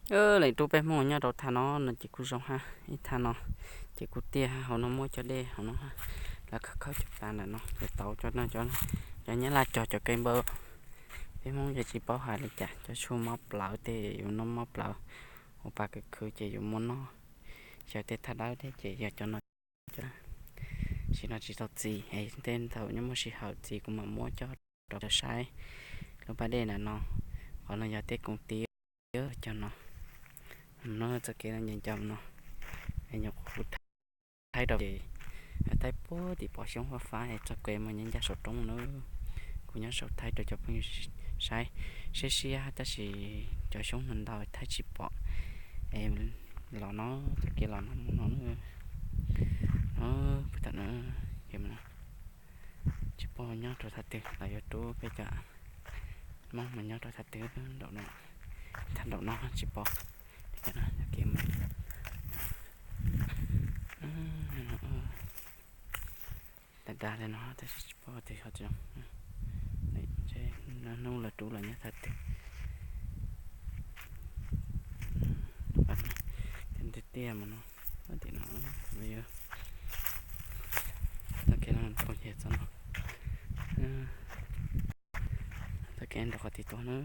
Leej tub peb Hmoob nyob rau thaj no no ces kuj zoo hab, ib thaj no ces kuj tiaj hauv no muab cov dej hauv no, lawv khawb khawb cov pas ntawm no ces tau cov no, cov Nyab Laj cog cov kev npawb. Peb Hmoob ces tsis paub hais li cas, cov tshuaj mob plawv tej yus noj mob plawv, ua pa khwv khwv ces yus muab noj. Xyaw tej thaj dawb thiab ces yog cov no. Tam sim no tsis tau txiv, es tej thaum nyob muaj sij hawm txiv kuv mam muab coj rau saib lub pas dej ntawm no. Qhov no yog tej koos tiv cog no. No txoj kev no nyob ncaus no, es nyuam qhuav kuv thaij rau ces thaij puag tim pom xyoob fab fab es txoj kev mus nyob ncaj saum roob na. Kuv nyob saum thaij rau cov phooj ywg saib siab siab tab sis cov xyoob ntau ntau thaij tsis pom. Es los no, txoj kev los no mus no na. No, puag ta no, tsis paub nyob rau thaj twg los yuav rub peb cov Hmoob mus nyob rau thaj twg, thaj nraum no tsis paub. Cov kev mus dag dag li no tab sis tsis paub twg ho tsis zoo. Hnub lawv rub los nyob thaj twg. Tiaj tiaj mus no, tim no, txoj kev no phooj ywg txog no, txoj kev nrau qhov tim tuaj na,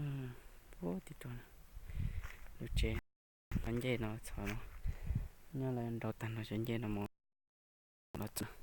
puag tim tuaj na. Lub tsev, cov ncej no txhom no, nyob lawv nrau tag nrho cov ncej no mus los txog.